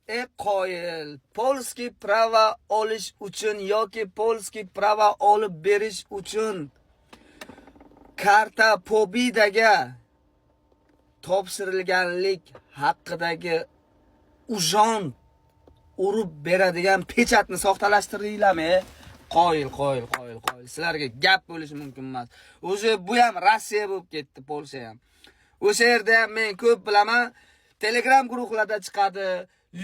E qoyil, польский права olish uchun yoki польский права olib berish uchun карта победа ga topshirilganlik haqidagi urząd urib beradigan pechatni soxtalashtirdinglarmi? Qoyil, qoyil, qoyil, qoyil. Sizlarga gap bo'lishi mumkin emas. O'zi bu ham Rossiya bo'lib ketdi, Polsha ham. O'sha yerda ham men ko'p bilaman, Telegram guruhlarda chiqadi.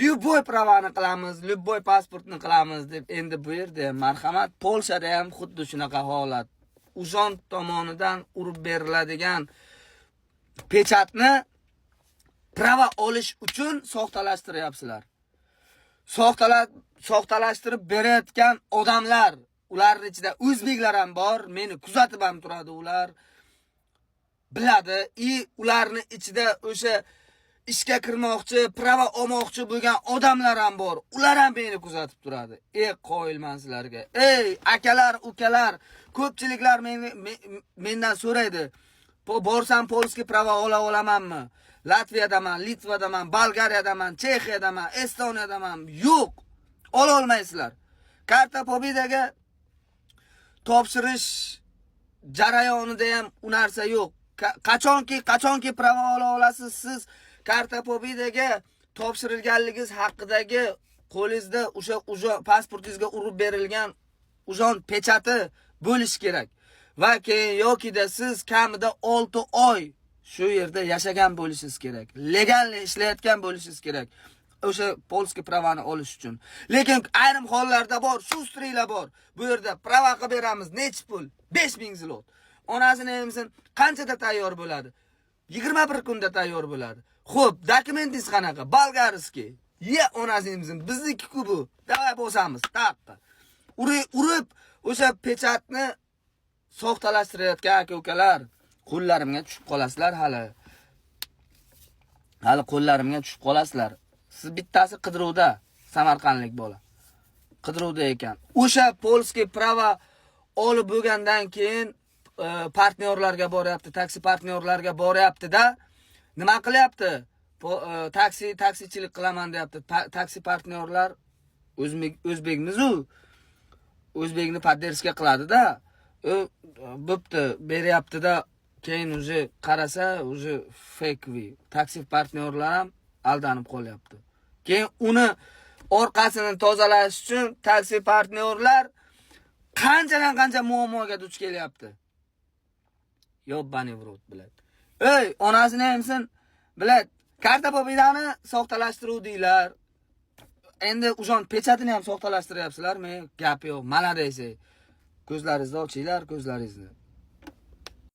Любой права ni qilamiz, любой pasportni qilamiz deb. Endi bu yerda ham, marhamat, Polshada ham xuddi shunaqa holat. Urząd tomonidan urib beriladigan pechatni права olish uchun soxtalashtiryapsizlar. Soxtalashtirib berayotgan odamlar, ularning ichida o'zbeklar ham bor, meni kuzatib ham turadi ular. Biladi, и ularni ichida o'sha ishga kirmoqchi, права olmoqchi bo'lgan odamlar ham bor. Ular ham meni kuzatib turadi. E qoyilman sizlarga. Ey akalar, ukalar, ko'pchiliklar meni mendan so'raydi. Borsam польский права ola olamanmi? Latviyadaman, Litvadaman, Bolgariyadaman, Chexiyadaman, Estoniyadaman. Yo'q. Ola olmaysizlar. Карта победа ga topshirish jarayonida ham u narsa yo'q. Qachonki права ola olasiz, siz карта победа ga topshirilganligingiz haqidagi qo'lingizda o'sha pasportingizga urib berilgan urząd pechati bo'lishi kerak. Va keyin yokida siz kamida 6 oy shu yerda yashagan bo'lishingiz kerak. Легальный ishlayotgan bo'lishingiz kerak, o'sha польский права ni olish uchun. Lekin ayrim hollarda bor, шустрый lar bor. Bu yerda права qilib beramiz, nechi pul? 5000 zlot. Onasini emsin, qanchada tayyor bo'ladi? 21 kunda tayyor bo'ladi. Xo'p, dokumentingiz qanaqa? Болгарский. Ye onasini emsin, bizniki-ku bu. Давай bosamiz, taqqa. Urib o'sha pechatni soxtalashtirayotgan aka ukalar, qo'llarimga tushib qolasizlar hali. Hali qo'llarimga tushib qolasizlar. Siz bittasi qidiruvda, samarqandlik bola. Qidiruvda ekan. O'sha польский права olib bo'lgandan keyin partnyorlarga boryapti, taksi partnyorlarga boryapti-da. Nima qilyapti? Taksichilik qilaman deyapti. Taksi partnyorlar o'zbek, o'zbekmiz-u. O'zbekni поддержка qiladi-da. U bo'pti, beryapti-da, keyin уже qarasa, уже фейковый. Taksi partnyorlar ham aldanib qolyapti. Keyin uni orqasini tozalash uchun taksi partnyorlar qanchadan qancha muammoga duch kelyapti. Ёбаный в рот, блядь. Ey, onasini emsin, блядь, карта победа ni soxtalashtiruvdinglar. Endi urząd pechatini ham soxtalashtiryapsizlar, men gap yo'q. Mana desa. Ko'zlaringizni ochinglar, ko'zlaringizni.